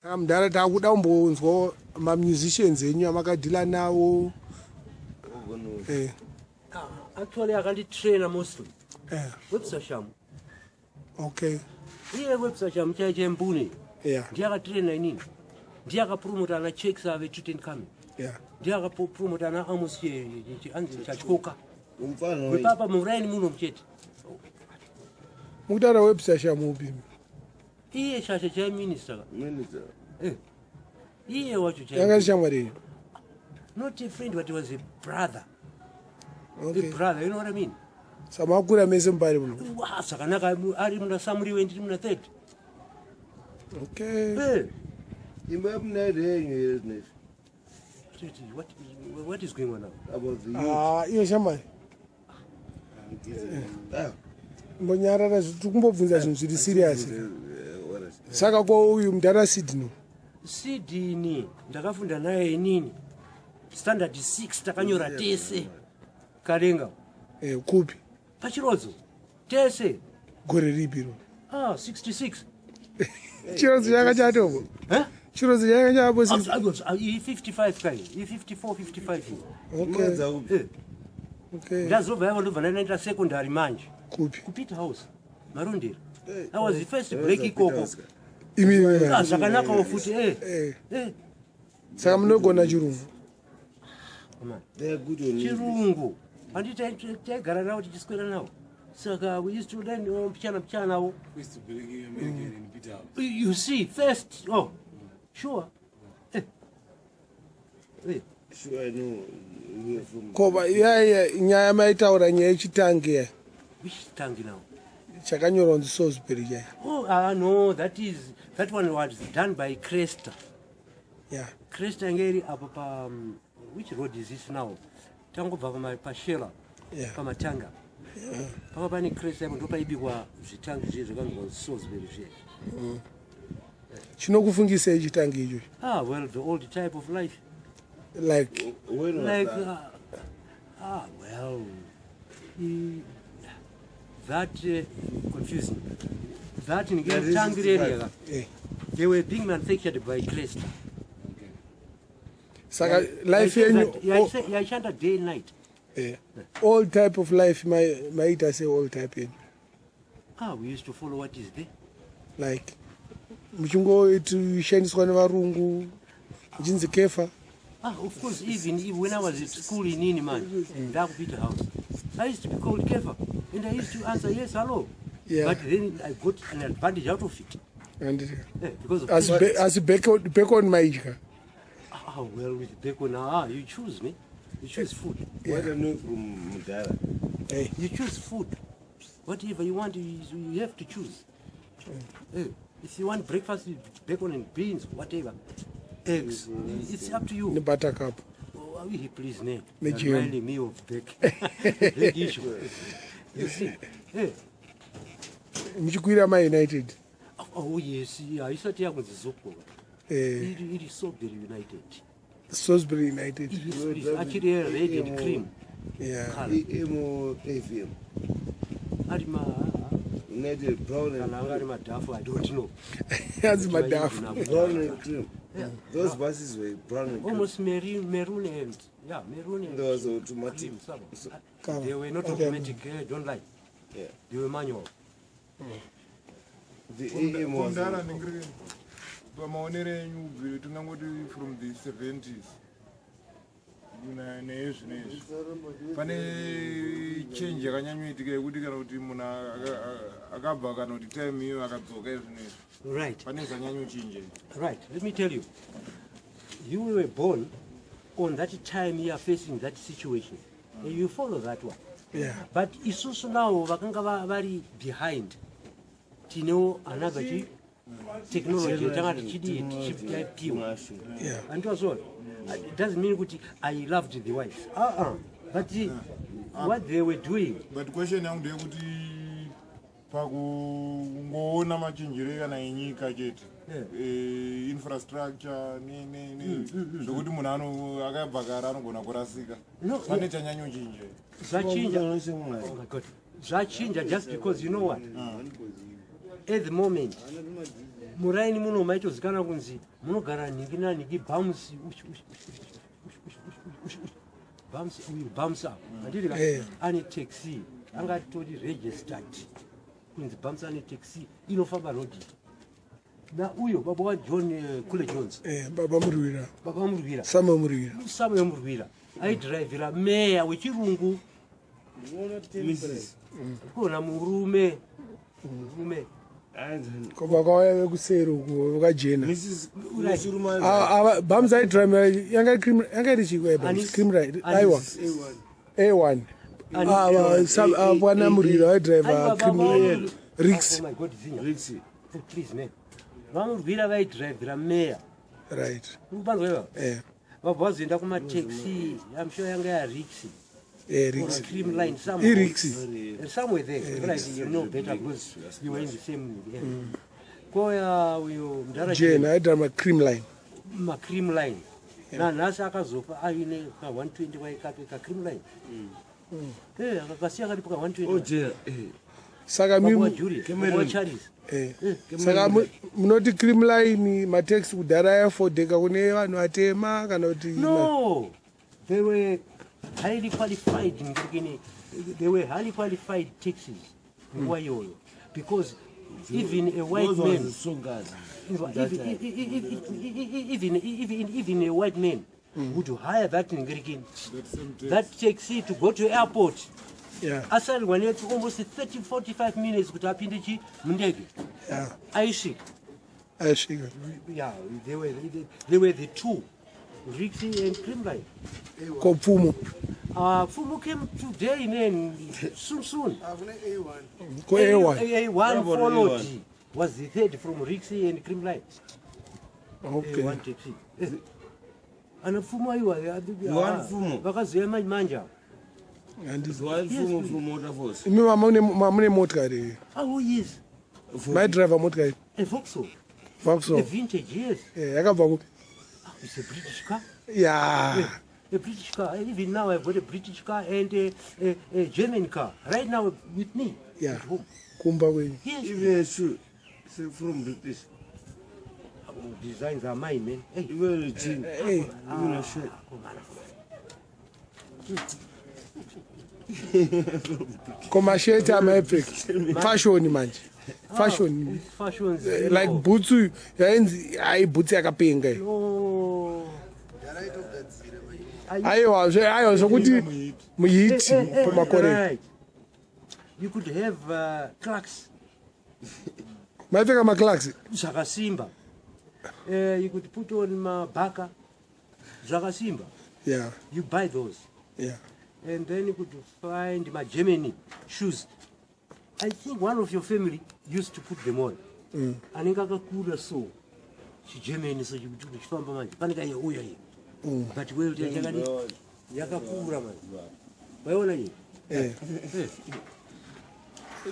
Saka mudhara, takuda kumbonzwa mamusicians enyu amakadhila nawo. Ah, actually akanditraina mostly Webster Shamu. Iye Webster Shamu chai chembune. Ndiye akatraina inini, ndiye akapromota ana Checks ave Tutankhamun. Ndiye akapromota ana Amos anzi Chatyoka. Umfana. Wepapa muraini muno muchete. Mukutaura Webster Shamu upi? Iye shasha chai minister. Minister. Iye wacho chai. Yanga shamwari yenyu? Not a friend, but he was a brother. A brother, you know what I mean? Samakura mese mupari muno? Wa, zvakanaka, ari muna Samuriwe, ndiri muna third. Imba yemunaiti yenyu here zvinezvi? What is going on now? About the youth. Ah, iyo shamwari. Ah. Mbonyarara, tiri kumbobvunza zvinhu zviri serious. Saka ko uyu mudhara Sidney? Sidini ndakafunda naye inini standard 6, takanyora tese Karenga. Kupi? Pachirodzo tese. Gore ripi ro? Ah, 66. Chirodzo changa chatopo? Eh? Chirodzo changa chapo? I 55 kai, i 54, 55. Ndazobva yavo, ndobva ndaenda secondary manje. Kupi? KuPeter House, Marondera. I was the first black ikoko. Imi? Ah, zvakanakawo futi. Saka munogona chirungu? They are good on English. Chirungu handi taigara navo, tichiswera navo, saka we used to learn, oh, mpichana mpichanawo. First black American in Peter House. You see, first, oh sure. Sure, I know. We are from Kova iyaiya nyaya maitaura, nyaya yechitangi ya. Which tangi now? Chakanyorwa kunzi Salisbury chai. Oh, ah, no, that one was done by Cresta. Cresta yange iri apo pa which road is this now? Tangobva pashela. Pamatanga paka pane Cresta ipo, ndopaibikwa zvitangi zviye zvakanzi Salisbury zviye. Chinokufungisei chitangi ichocho? Ah, well, the old type of life. Like? When was Like that? Ah, well, that confusing that That is ngetangi reri. 65. They were being manufactured by Cresta. Saka life yenyu Yaishanda day and night. All type of life maita sei, all type yenyu? Ah, we used to follow what is there. Like muchingoishandiswa nevarungu, muchinzi kefa? Ah, of course, even if when I was at school in Nini, man, ndakuPeter House, I used to be called Kefa, and I used to answer, "Yes, hello." But then I got an advantage out of it. And Because of asi bacon maidya? Ah, well, with bacon, ah, you choose me. You choose food. What I know from Mudara. Hey. You choose food. Whatever you want, you have to choose. If you want breakfast, bacon and beans, whatever, eggs, it's up to you. Nebuttercup. Oh, please, ne. Nejam. Reminding me of back. Back issue. You see? Muchikwira maUnited? Oh, yes, yeah, isati yakunzi Zupco. Iri Salisbury United. Salisbury United. Yes, please. Actually, red and cream colour. EMO AVM. Ari ma United brown and kana anga ari madhafu, I don't know. Anzi madhafu. Brown and cream. Those buses were brown and cream. Almost maroon, maroon and yeah, maroon and There was automatic. cream, some. Come. They were not automatic, don't lie. They were manual. The AM was Kundara ningiri, pamaonero enyu, ubvire tingangoti from the 70s neizvinezvi, pane change yakanyanyoitika yekuti kana kuti munhu akabva kana kuti time iyo akadzoka izvinezvi, pane zvanyanyochinja? Right. Let me tell you. You were born on that time, you are facing that situation. And you follow that one. But isusu now vakanga vari behind, tinewo another chi technology yatanga tichidii, tichipiwa. Anditozvona, it doesn't mean kuti I loved the wife, but what they were doing. But question yangu ndeyekuti pakungoona machinjiro kana enyika chete, infrastructure zvokuti munhu akabva kare anogona kurasika, No, pane chanyanyochinja? Zvachinja. Oh my God, zvachinja just because, you know what, at the moment Muraini muno maitozikanwa kunzi munogara nhingi nanhingi, Bhamusi, ush, ush, ush, ush, ush, ush, ush, ush. Bhamusi uyu, Bhamusi apo, handiti ka? Ane taxi, angatori registered kunzi Bhamusi ane taxi inofamba rodhi nauyo baba waJohn, Kule Jones. Baba Murwira. Baba Murwira. Samuel Murwira. Samuel Murwira aidhiraivhira meya wechirungu. Mrs. Kuona murume, murume. Ko vakauya vekuseri uku vakajena. Mrs. Right. Musurumani. Bhamusi aidhiraivhira yanga yanga iri chiko? Anis- Cream, aiwa, A1. Anis- Bwana Murwira aidhiraivha Aiwa, cream baba- Rix. Oh my God, Zinya. Rixi. Oh, please man, vaMurwira vaidhiraivhira meya. Ukupanzwa iva? Vabva vazoenda kumataxi, I'm sure yanga yaRixi. Rix. Cream Line somewhere. IRixi. Somewhere there, right? You know better because you were in the same area. Koya uyo mudhara. Jena aidhiraivha Cream Line. MaCream Line. Nanhasi akazofa aine ka120 waikake kaCream Line. Akakasiya karipo ka120. Oh, Jena. Saka Baba mimi waJulius, baba waCharles. Saka munoti Cream Line, mataxi kudhara aiafodheka kune vanhu vatema kana kuti? No, they were highly qualified. Ngirikini, they were highly qualified taxis nguva iyoyo, because even a white Those ones man the strongest. even a white man would hire that ngirikini, That same taxi. that taxi to go to airport. Asarirwa ne almost 30 45 minutes kuti apinde chi mundege. Aisvika. Aisvika. Yeah, they were the two, Rixi and Creamline. Ko Pfumo? Pfumo came today, man, soon soon. Kune A1. Ko A1? A1 What about followed. A1? Was the third from Rixi and Creamline. A1 taxi. Ana Pfumo aiwa. Want Pfumo? Vakazoya manje manje ava. Handisi. One Pfumo from Motor Force. Imi mamune motikari? Oh yes. Maidhiraivha motikari? A Vauxhall. A Vauxhall. vintage, yes. Yakabva kupi? Ah, it's a British car. A British car. Even now I've got a British car and a German car. Right now with me at home. Kumba kwenyu? Yes. Even a shoe. It's from British. Oh, designs are mine, man. Hey. Even a jean. Even a shirt. Oh, man. Ko masheti amaipfeka, fashion manje, fashion? Ah, fashions. Like No. bhutsu yainzi ai bhutsu yakapenga iyi. No. Aiwa, aiwa, zvokuti muhiti pamakore. Right. You could have Clarks. Maipfeka maClarks? Zvakasimba. You could put on mabhaka. Zvakasimba. You buy those. And then you could find my Germany shoes. I think one of your family used to put them on. Anenge akakura so. ChiGermany so chikuti uchifamba manje. Pane kaiuya iyi. But well, yakadi yakakura manje. Waiona iyi?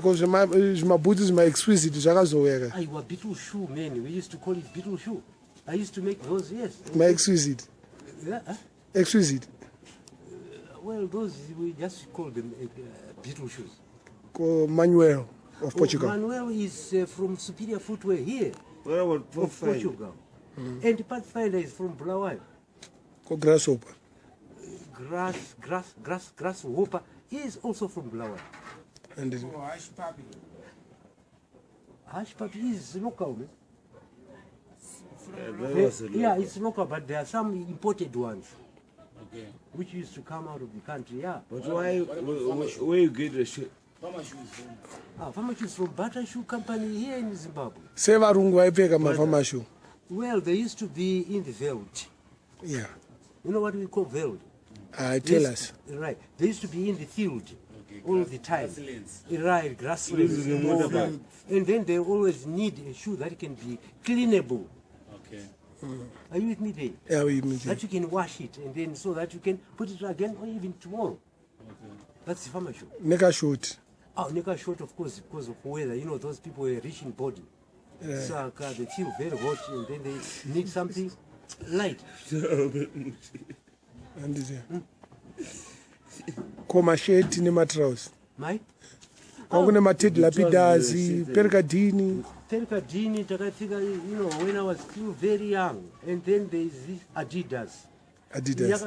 Ko zvimabhutsu zvimaexquisite zvakazouya ka? Aiwa, Beetle shoe, man. We used to call it Beetle shoe. I used to make those, yes. Maexquisite? Yeah, huh? Exquisite. Well, those, we just call them Beetle shoes. Ko Manuel of Oh, Portugal? Manuel is from Superior Footwear here What about of Pathfinder? Portugal. And Pathfinder is from Bulawayo. Ko Grasshopper? Grasshopper is also from Bulawayo. And Oh, Hush Puppy. Hush Puppy is local, man. Yeah, that was a Yeah, it's local, but there are some imported ones which used to come out of the country. Yeah. But why, where you get the shirt? Farmer shoes from. Ah, farmer shoes from Bata Shoe Company here in Zimbabwe. Sevarungu vaipfeka mafarmer shoe? Well, they used to be in the veld. You know what we call veld? Tell They us. Right. They used to be in the field all the time. Grasslands. Right, grasslands. Using the All motorbike. that. And then they always need a shoe that can be cleanable. Are you with me there? Yeah, we mean. That you can wash it and then so that you can put it again or even tomorrow. That's the farmer shoe. Nekashoti. Oh, neka short, of course, because of weather. You know, those people were rich in body. Saka, they feel very hot and then they need something light. Handiti ko masheti nematrausi? My? Kwakune maTed Lapidas, Percadini. Perikadini takapfeka, when I was still very young. And then there is this Adidas. Adidas.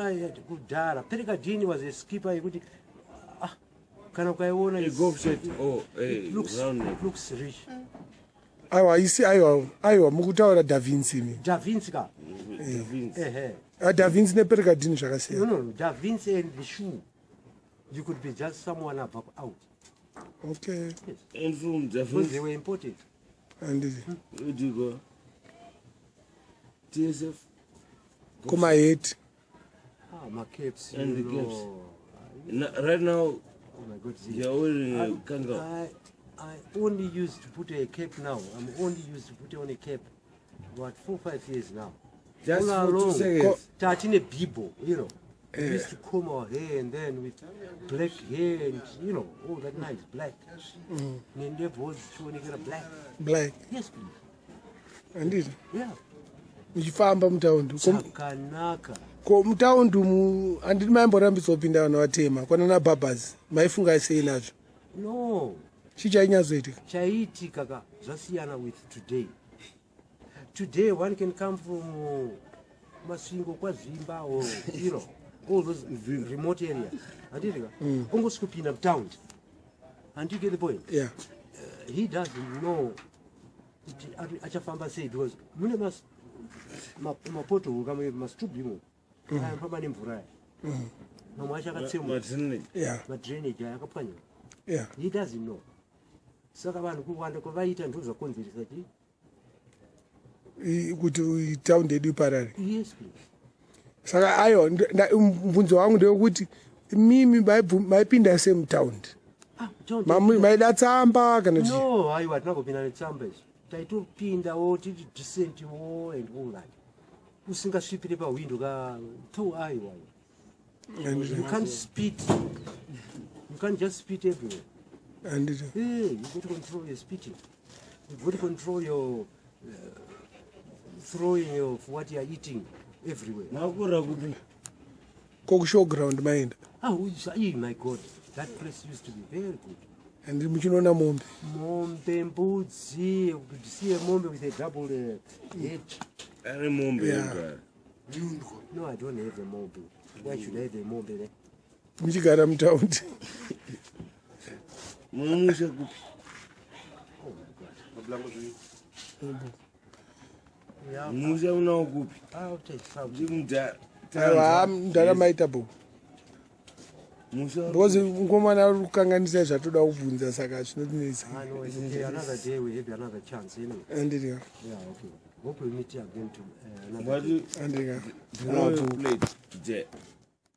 Kudhara. Perikadini was a skipper yekuti kana ukaiona A golf shirt or a it looks, round neck. it looks rich. Aiwa, isi, aiwa, aiwa, mukutaura Da Vinci mi. Da Vinci ka. Da Vinci. Ehe. Ah, Da Vinci nePerikadini No, zvakasiyana. no, Da Vinci and the shoe. You could be just someone above out. Okay. And from Da Because Vinci, they were imported. Handiti. where do you go? TSF Kumaheti. Ah, my caps. And you the know. caps. Right now, Oh my God. you're wearing a kanga. I only used to put a cap now. I'm only used to put on a cap about 4, 5 years now. Just All for 2 along, seconds. Tatine bibo. We used to comb our hair and then with black hair and, all that nice black. Nendebvu dzichionekera black. Black. Yes, please. Handiti. Yeah. Muchifamba mutaundi. Chakanaka. Ko mutaundi umu, handiti maimborambidzwa kupinda vanhu vatema kwanana bhabhazi? Maifunga sei nazvo? No. Chii chainyatsoitika? Chaiitika ka, zvasiyana with today. Today one can come from Masvingo, kwaZvimba, or all those remote areas, handiti ka? Ongosvika kupinda mutaundi, and you get the point. Yeah. He doesn't know kuti achafamba sei, because mune mapothole kamwe mastrub imo ayafamba nemvura aya, mamwe acho akatsemuka. Madrainage. Madrainage aya akapwanyika. He doesn't know. Saka vanhu kuwanda kwavaita ndo zvakonzeresa chi Kuti taundi yedu iparare. Yes, please. Saka aiwa, mubvunzo wangu ndewekuti mimi maipinda sei mutaundi? Ah, town. Maida tsamba kana kuti? No, aiwa, hatina kupinda netsamba izvi. Taitopindawo tiri decent wo and all that, usingasvipire pahwindo ka to. Aiwa, you can't spit, you can't just spit everywhere. Handiti. Hey, you got to control your spitting. You got to control your throwing of what you are eating everywhere. Makura kupi? Kokushowground maenda? Ah, my God, that place used to be very good. Handiti muchinoona mombe? Mombe, mbudzi, you could see a mombe with a double head. Ane mombe yekugara. No, I don't have a mombe. Why should I have a mombe there? Muchigara mutaundi. Mumusha kupi? Oh my God. Yeah. Musha unawo kupi? Out is out. Ndimudhara. Aiwa, mudhara, maita bo. Musha. Because mukomana ari kukanganisa zvatoda kubvunza, saka zvinotinetsa. Ah, no, it's okay. Another day we have another chance anyway. Handiti. Yeah, okay. Hope we meet again to another day. But Handiti. you know you played today.